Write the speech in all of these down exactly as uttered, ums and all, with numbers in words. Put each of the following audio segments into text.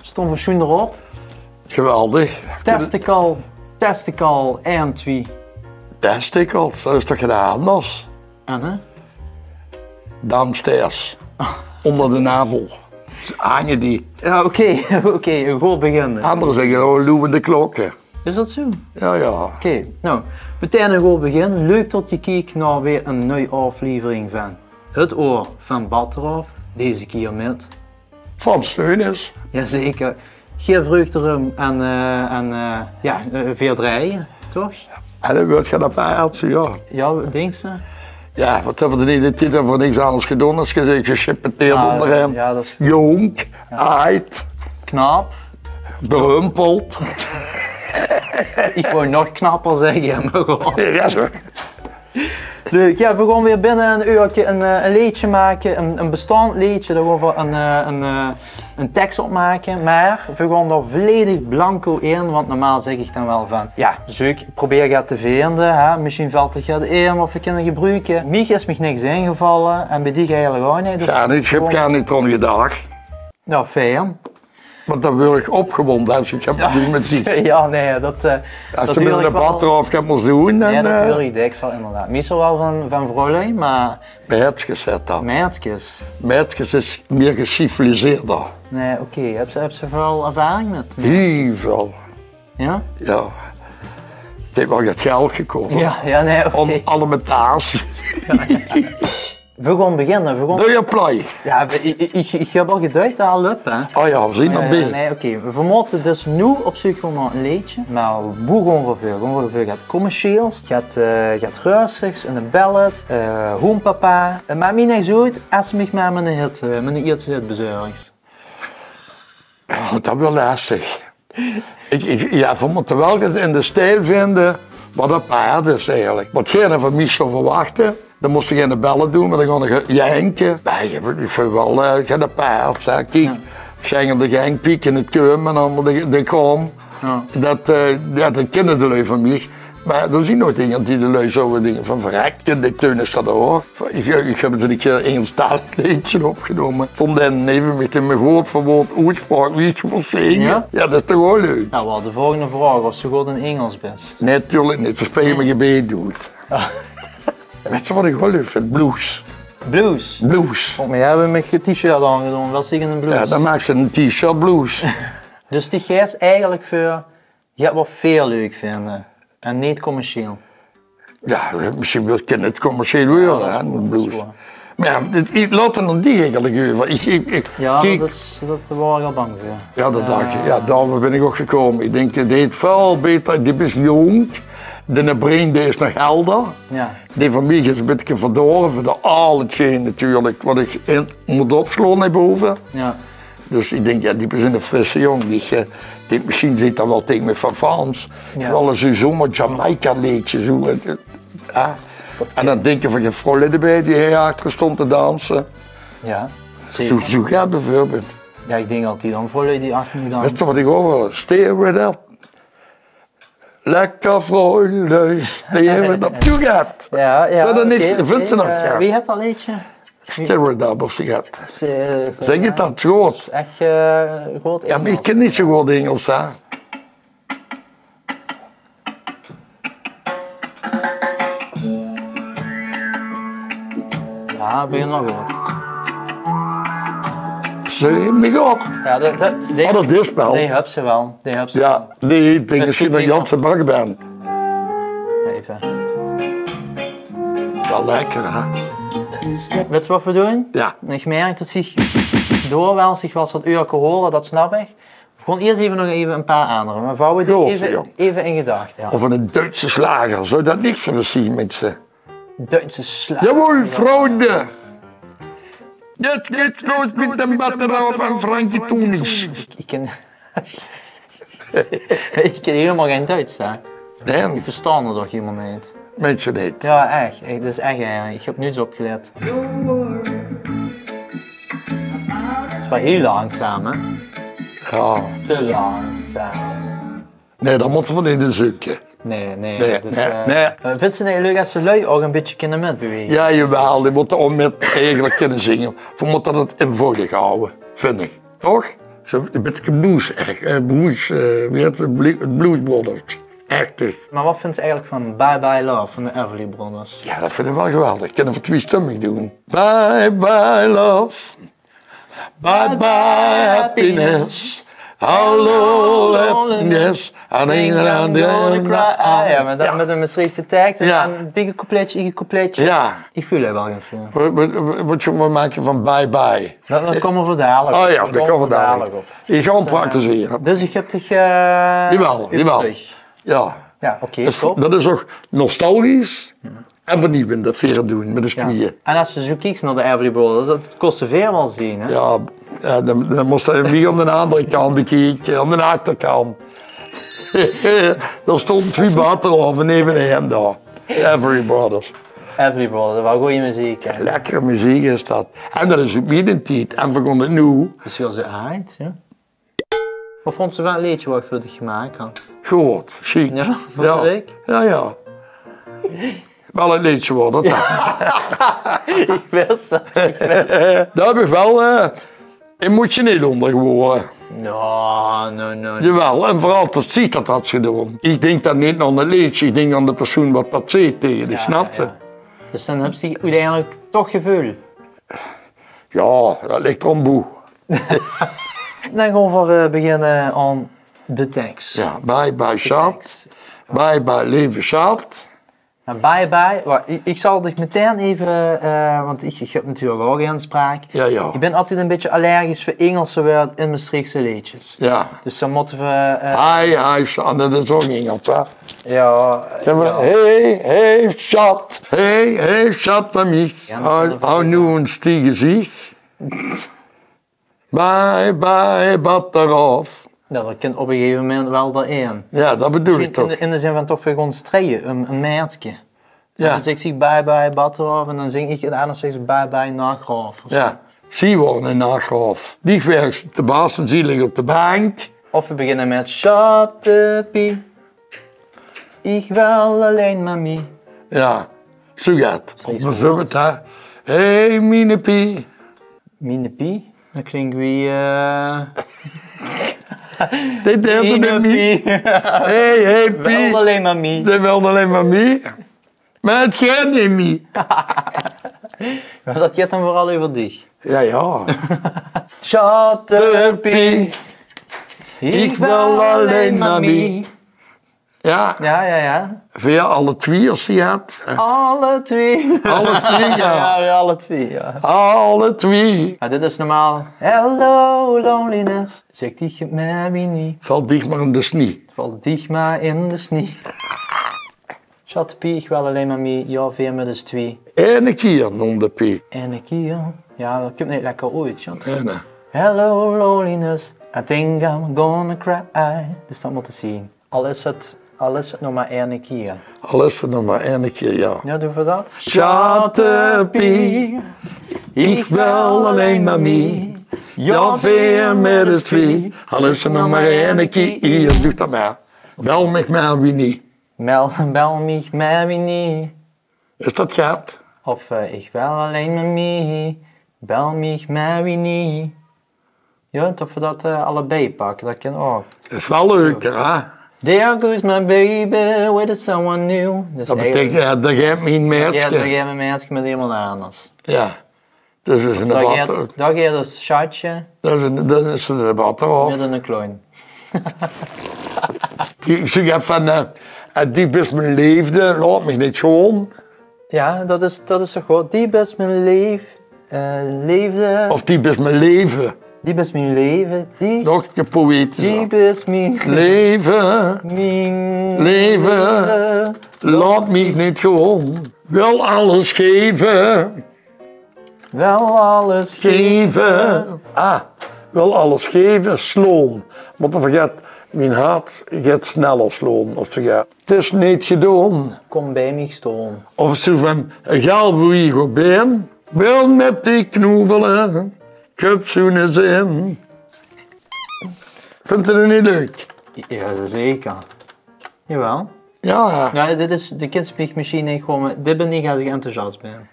Stoon v'r sjoen d'rop. Geweldig. Testikel, testikel, ein, twie. Testikels, dat is toch get anders? En, hè? Downstairs. Onder de navel. Hange die. Ja, oké, oké, ein good begin. Andere zègke, oh, loeiende klokke. Is dat zoe? Ja, ja. Oké, nou, metein ein good begin. Leuk tot geer kiek nao weer ein nui aoflevering van Het Oor van Batteraof. Deze kier mit Frans Theunisz. Jazeker. Geer vreugde rum en, eh, en, eh, ja, eh, veer drejje, toch? En dan wuuert geer dat paerd, ja. Ja, dinks se? Ja, wat höbbe v'r de hiele tied veur niks anders gedoon es ge-, gesjippeteerd onderin? Ja, dat is... Jónk, aajd, knap, berömpeld. Ich wou nog knapper zègke, mer good. Ja, zo. Leuk, ja, v'r gaon weer binne ein uurke ein, eh, ein leedje make, ein, ein bestaond leedje. Dao gaon v'r ein, eh, ein, eh, ein teks op make, mer v'r gaon d'r volledig blanco in, want normaal zègk ich dan waal van, ja, zeuk, probeer get te vinde, hè, mesjien vèlt d'r get in wat v'r kinne gebruke. Miech is miech niks ingevalle en bie diech eigelik ouch neet. Dus gaar neet, ich höb gaar neet draan gedach. Nou, fijn. Want dan weur ich opgewonde es ich höb... Ja, nein, dat, eh, es se mit eine batteraof get mós doen, dan, eh, dat huuer ich dèks al, inderdaad. Meistal waal van, van vrouwlui, mer... Maedjes, zaet dan. Maedjes. Maedjes is mier geciviliseerder. Nein, oké. Höbs se, höbs se väöl ervaring mit maedjes? Hiel väöl. Ja? Ja. 't Haet waal get geld gekos, hè. Ja, ja, nein, oké. Om alimentatie. V'r gaon beginne, v'r gaon... Doe je play. Ja, ich, ich, ich höb al geduid, dat löp, hè. Oh ja, v'r zien d'r bie. Nein, oké. V'r mótte dus noe op zeuk gaon nao ein leedje. Mer boe gaon v'r veur? Gaon v'r veur get commercieels, get, eh, get rustigs, ein ballad, eh, hoempapa. 't Maak miech niks oet, es se miech mer mit eine hit, eh, mit eine Iertse hit bezörgs. Ja, dat wuuert lestig. Ich, ich, ja, v'r mótte waal get in de stijl vinde wat apaart is eigelik. Wat geer van miech zouw verwachte, dan mós geer gein ballad doen, mer dan gaon ich jenke. Nein, ich höb, ich vinj waal, eh, get apaarts, hè. Kiek, Sjengel de Genk, Piek in 't Kuum en allemaol de, de Krom. Ja. Dat, eh, ja, dat kinne de lui van miech. Mer d'r zien nog dinger die de lui zouwe dinke van: verrek, de Theunisz dat ouch. Ich, ich höb natuurlik ein Ingelstalig leedje opgenómme. Stóng dae neve miech, dae miech woord veur woord oetspraok wie ich mós zinge. Ja? Ja, dat is toch waal leuk. Nou, waal de volgende vraog, of se good in Ingels bis. Nein, natuurlik neet. Veer speule mit gebed oet. Ja. Weits se wat ich waal leuk vinj? Blues. Blues? Blues. Oh, mer die höbbe miech ein t-shirt aangedoon. Wat zing ich in ein blues? Ja, dan maaks se ein t-shirt blues. Dus die geis eigelik veur, ja, wat veer leuk vinde. En neet commercieel. Ja, mesjien wèlt geer 't commercieel huuere, hè, blues. Mer ja, 't, ich laot 't aan die eigelik euver. Ich, ich, ich, ja, kiek, dat is, dat waor ich al bang veur. Ja, dat dach ich. Ja, daoveur bin ich ouch gekómme. Ich dink, dae deit väöl baeter. Dae is jónk. Dae brein, dae is nog helder. Ja. Dae van miech is ein bietje verdorve door al 'tgeen natuurlik wat ich in mót opslaon hie bove. Ja. Dus ich dink, ja, die is eine frisse jóng. Die, eh, die mesjien zeet dat waal tege miech van Frans. Ja. Waal ins zoe'n Jamaica-leedje, zoe, eh, ja. En dan dinke van die vrouwlui d'rbie die hie achter stónge te danse. Ja, zeker. Zoe, zoe get bieveurbeeld. Ja, ich dink altied aan vrouwlui die achter mich danse. Weits se wat ich ouch waal? Stir it up. Lekker vrouwlui, stir it up. Zoe get. Ja, ja, oké, oké. Vinjs se dat get? Eh, wie hèt dat leedje? Stir it up of zoe get. Zègk ich dat good? Ech, eh, good Ingels. Ja, mer ich kin neet zoe good Ingels, hè. Ja, begint nog good. Zing mich op. Ja, de, de, die, oh, dat is waal. Die höbs se waal. Die höbs se waal. Ja, die, die is van Janse Bakband. Effe. Waal lekker, hè? Weits se wat v'r doen? Ja. Ich merk dat zich door waal zich waal wat uur kan hole, dat snap ich. V'r gaon iers effe nog effe ein paar aander. Mer v'r hawwe die effe, effe in gedachte, ja. Of eine Duitse Schlager. Zouw dat niks veur us zien, minse? Duitse Schlager. Jawohl, Freunde! Jetzt geht's los mit dem Batteraof van Frankie Theunisz. Ich, ich kin, ich kin hielemaol gein Duits, hè. Nein. Ich verstaon 't ouch hielemaol neet. Minse neet. Ja, ech. Ech, dat is ech erg. Ich höb noets opgelet. 't Is waal hiel langzaam, hè? Ja. Te langzaam. Nein, dat mótte v'r neet in zeuke. Nein, nein. Nein, dat, nein, eh, nein. Eh, vinjs se 't neet leuk es de lui ouch ein bietje kinne mitbewege? Ja, jawaal, die mótte ouch mit eigelik kinne zinge. V'r mótte dat einvoudig hawwe, vinj ich. Toch? Zoe e bietje blues, ech, eh, blues, eh, wie hèt 't? Blu-, 't Blues Brothers. Ech, dus. Mer wat vinjs se eigelik van Bye Bye Love van de Everly Brothers? Jao, dat vinj ich waal geweldig. Kinne v'r twiestummig doon. Bye bye love. Bye bye happiness. Hallo happiness. Aan een aan de andere. Ah, jao, mit, mit 'ne Mestreechse teks. En dan dich e coupletje, ich e coupletje. Jao. Ich veul 't waal, ich veul 't. Wat, wat, wat, wat zólle v'r make van bye bye? Dat, dat kómme v'r dalik. Oh jao, dat kómme v'r dalik op. Ich gaon praktisere. Dus ich höb dich, eh, jawel, jawel. Jao. Jao, oké, top. Dat is ouch nostalgisch. En vernieuwend, dat veer doon mit us twieë. En es se zoe kieks nao de Everly Brothers, dat kós de veer waal zeen, hè? Jao, jao, dan, dan mós se 'm weer aan de andere kant bekieke, aan de achterkant. Dao stónge twieë Batterhoffen neve ein dao. Everly Brothers. Everly Brothers, waal gooj meziek, hè? Jao, lekkere meziek is dat. En dat is oet miene tied. En veer kónne 't noe. Is waal zoe aajd, jao. Wat vónds se van 't leedje wat ich veur dich gemaak had? Good, sjiek. Jao, vónds se leuk? Jao, jao. Waal e leedje waerd, dat. Ich wis 't, ich wis 't. Dao höb ich waal, eh, emotioneel ónger gewore. No, no, no, no. Jawel, en veural tot Siet dat had gedoon. Ich dink dan neet aan 't leedje, ich dink aan de persoon wat dat zeet tege dich, snaps se? Jao, jao. Dus dan höbs se oeteindelik toch geveul? Jao, dat ligk d'r aan boe. Dan gaon v'r, eh, beginne aan de teks. Jao, bye bye, sjat. Bye bye, leve sjat. Noe, bye bye. Wach, ich, ich zal dich metein effe, eh, want ich, ich höb natuurlik ouch inspraok. Jao, jao. Ich bön altied e bietje allergisch veur Ingelse wäörd in Mestreechse leedjes. Jao. Dus dan mótte v'r, eh, hi, hi, sjat. En dat is ouch Ingels, hè? Jao, jao. Hey, hey, sjat. Hey, hey, sjat van mich. Jao, hou, hou noe ins tege dich. Bye bye Batterhoff. Jao, dat kin op e gegeve moment waal d'r ein. Jao, dat bedoel ich toch. Mesjien in de, in de zin van toch veur gewoon streie, e, e maedje. Jao. En dan zèk ich bye bye Batterhoff en dan zing ich, en dan zèk ich bye bye Nachhoff of zoe. Jao, zie waore in Nachhoff. Die werk te baas en zie ligk op de bank. Of v'r beginne mit: Sjattepie, ich wil allein mer mie. Jao, zoe get. Of bieveurbeeld, hè. Hey, miene pie. Miene pie? Dat klink wie, eh, dit deelt 'r mit mie. Hey, hey, pie. Wil allein mer mie. Dae wil allein mer mie. Mer 't geit neet mie. Mer dat geit dan veural euver dich. Jao, jao. Sjattepie, ich wil allein mer mie. Jao. Jao, jao, jao. Veer alle twieë, es se 't. Alle twieë. Alle twieë, jao. Jao, veer alle twieë, jao. Alle twieë. Mer dit is normaal. Hello, loneliness. Zèk dich mer wie nie. Val dich mer in de snie. Val dich mer in de snie. Sjattepie, ich wil allein mer mie. Jao, veer mit us twieë. Eine kier, nondepie. Eine kier. Jao, dat kump neet lekker oet, sjat. Eine. Hello, loneliness. I think I'm gonna cry. Dus dat mót 't zeen. Al is 't, al is 't nog mer eine kier. Al is 't nog mer eine kier, jao. Jao, doon v'r dat? Sjattepie, ich wil allein mer mie. Jao, veer mit us twieë. Al is 't nog mer eine kier. Doe dat mer. Bel mich mer wie nie. Bel, bel mich mer wie nie. Is dat get? Of, eh, ich wil allein mer mie. Bel mich mer wie nie. Jao, of v'r dat, eh, allebei pakke, dat kin ouch. Is waal leuker, hè? There goes my baby with someone new. Dus dat beteikent, jao, dao geit mien maedje. Jao, dao geit mien maedje mit emes anders. Jao. Dus is 'ne batter. Dao geit 't sjatje. Dat is 'ne, dat is 'ne batter, of? Mit 'ne clown. Ich zèk effe van, eh, eh, die bis mien leefde, laot mich neet gaon. Jao, dat is, dat is toch good. Die bis mien leef-, eh, leefde. Of die bis mien leve. Die bis mien leve. Die, nog 'ne poëtische. Die bis mien leve. Mien leve. Leve. Laot mich neet gaon. Wil alles geve. Wil alles geve. Geve. Ah, wil alles geve, sloon. Want dan verget, mien hart geit sneller sloon, of zoe get. 't Is neet gedoon. Kom bie mich stoon. Of zoe van, egaal wie ich ouch bin, wil mit dich knoevele. Ich höb zoe'ne zin. Vinjs se dat neet leuk? Jao, zeker. Jawel. Jao. Jao, dit is, de kins mich mesjien neet gewoon, mer dit bin ich es ich enthousiast bin.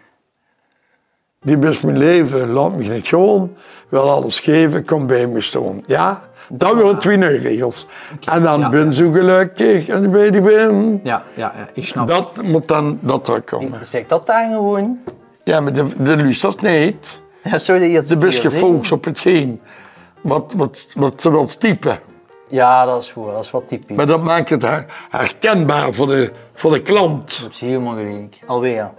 Doe bis mien leve, laot mich neet goon. Wil alles geve, kom bie mich stoon. Ja? Dat waore twie nuuj regels. En dan bins doe gelökkig en bie die bin. Ja, ja, ja, ich snap 't. Dat mót dan dat trökkómme. Zèk dat dan gewoen. Ja, mer de, de luusters neet. Ja, sorry, de bis gefocust op hetgeen wat, wat, wat ze wils type. Ja, dat is good. Dat is waal typisch. Mer dat maak 't her-, herkenbaar veur de, veur de klant. Dao höbs se hielemaol geliek. Alweer.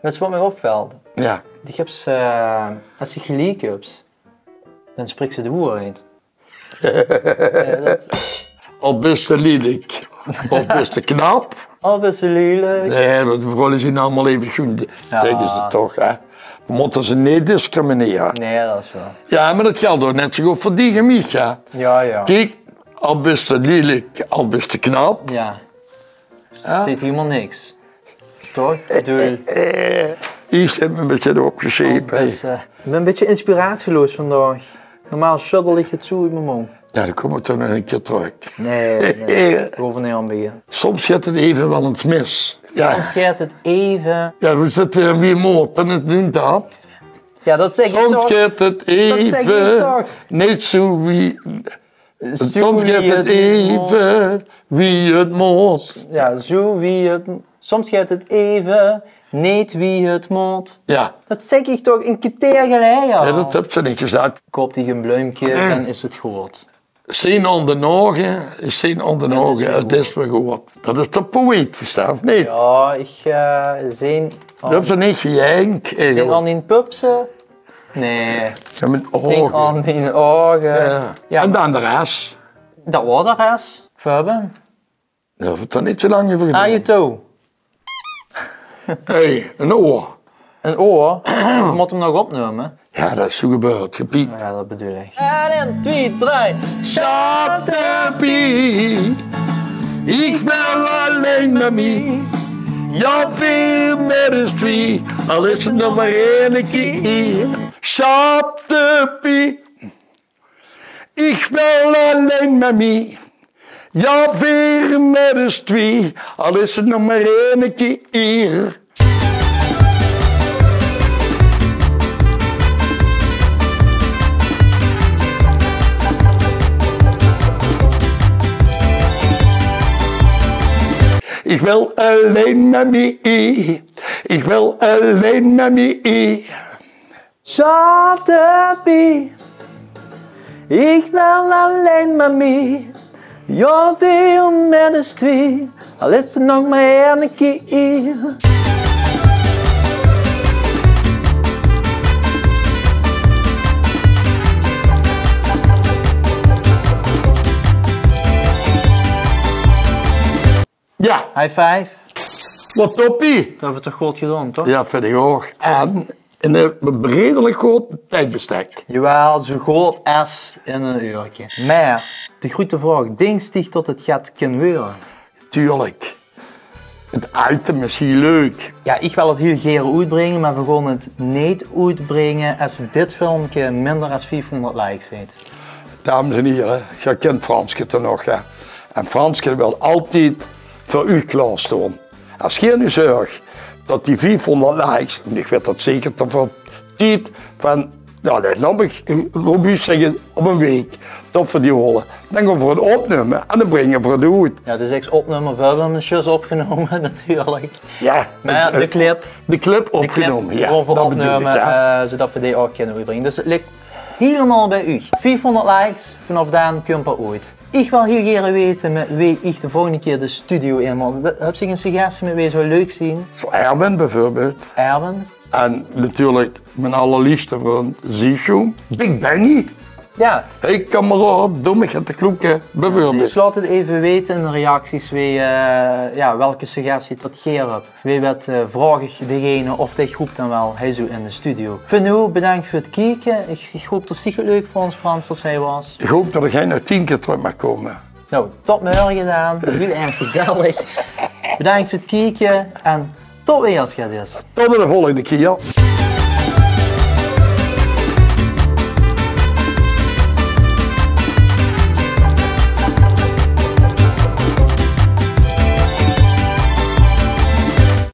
Wèts se wat mich opvèlt? Ja. Die höbs, eh, es se geliek höbs, dan spriks se de woerheid. Ja, dat... Al bis se lielek, al bis se knap. Al bis se lielek. Nae, want de vrouwe zien allemaol eve good, zègke ze toch, hè. Veer mótte ze neet discriminere. Nae, dat is waor. Ja, mer dat gelt ouch net zoe good veur dich en mich, ja. Ja, ja. Kiek, al bis se lielek, al bis se knap. Ja. Zit hielemaol niks. Toch? Ich bedoel... Eh, ich zit mich ein bietje opgesjepe. Ich bin ein bietje inspiratieloos vandaag. Normaal sjöddel ich 't zoe oet mien mond. Ja, dan kómme v'r toch nog ein kier trök. Nae, nae. Veer hove neet aan te beginne. Soms geit 't eve waal ins mis. Ja. Soms geit 't eve... Ja, veer zitte weer wie moord. Dan is 't neet dat. Ja, dat zèk ich toch. Soms geit 't eve neet zoe wie Soms geit 't eve wie 't mót. Ja, zoe wie 't... Soms geit 't eve neet wie 't mót. Ja. Dat zèk ich toch ein kerteer geleje al. Ja, dat höbs se neet gezag. Koup dich ein bluimke, dan is 't good. Zeen aon de ouge is zeen aon de ouge, 't is weer good. Dat is toch poëtisch, hè, of neet? Ja, ich, eh, zeen... Doe höbs 't neet gejank, eigelik. Zeen aon dien pupse? Nae. Ja, mit ouge. Zeen aon dien ouge. Ja. En dan de res. Dat waor de res. Veer höbbe... Dao hove v'r toch neet zoe lang euver te doon. Aan je toe. Hey, ein oor. Ein oor? Veer mótte 'm nog opnumme. Ja, dat is zoe gebeurd, gepiep. Ja, dat bedoel ich. En ein, twie, drei. Sjattepie, ich wil allein mit mie. Ja, veer mit us twie, al is 't nog mer eine kier. Sjattepie, ich wil allein mit mie. Ja, veer mit us twie, al is 't nog mer eine kier. Ich wil allein mit mie. Ich wil allein mit mie. Sjattepie, ich wil allein mit mie. Ja, veer mit us twie, al is 't nog mer eine kier. Ja. High five. Wat toppie. Dat höbbe v'r toch good gedoon, toch? Ja, vind ich ouch. En in ein redelik good tiedbestek. Jawaal, zoe good es in ein uurke. Mer de groete vraog, dinks dich tot 't get kin weure? Tuurlik. 't Item is hiel leuk. Ja, ich wil 't hiel gere oetbringe, mer veer gaon 't neet oetbringe es dit filmke minder es viefhónderd likes haet. Dames en hiere, geer kint Franske toch nog, hè? En Franske wil altied veur uch klaorstoon. Es geer noe zörg tot die viefhónderd likes, en ich weit dat zeker, tot veur tied van, ja, laot mich robuust zègke, op ein waek, tot veur die hole. Dan gaon v'r 't opnumme en dan bringe v'r 't oet. Ja, dus ich opnumme, v'r höbbe 'm zjus opgenómme, natuurlik. Ja, mer de clip, de clip opgenómme, ja, dat bedoel ich, ja. Eh, zoetot v'r die ouch kinne oetbringe. Dus 't lik hielemaol bie uch. Viefhónderd likes, vanaaf dao kump 'r oet. Ich wil hiel gere weite mit wae ich de volgende kier de studio in mót. Höbs se ein suggestie mit wae zouw leuk zeen? Veur Erwin bieveurbeeld. Erwin. En natuurlik mien allerleefste vrund Zico. Big Benny. Ja. Hey kameraad, doe mich get te kloeke, bieveurbeeld. Dus laot 't eve weite in de reacties wae, eh, ja, welke suggestie tot geer höb. Wae wet, eh, vraog ich degene of de groep dan waal, hae zoe in de studio. Veur noe, bedaank veur 't kieke. Ich, ich haop tot dich 't leuk vónds, Frans, tot se hie waors. Ich haop tot ich hie nog tien kier trök maag kómme. Noe, tot mörge dan. Hiel erg gezellig. Bedaank veur 't kieke en tot weer es 't get is. Tot de volgende kier.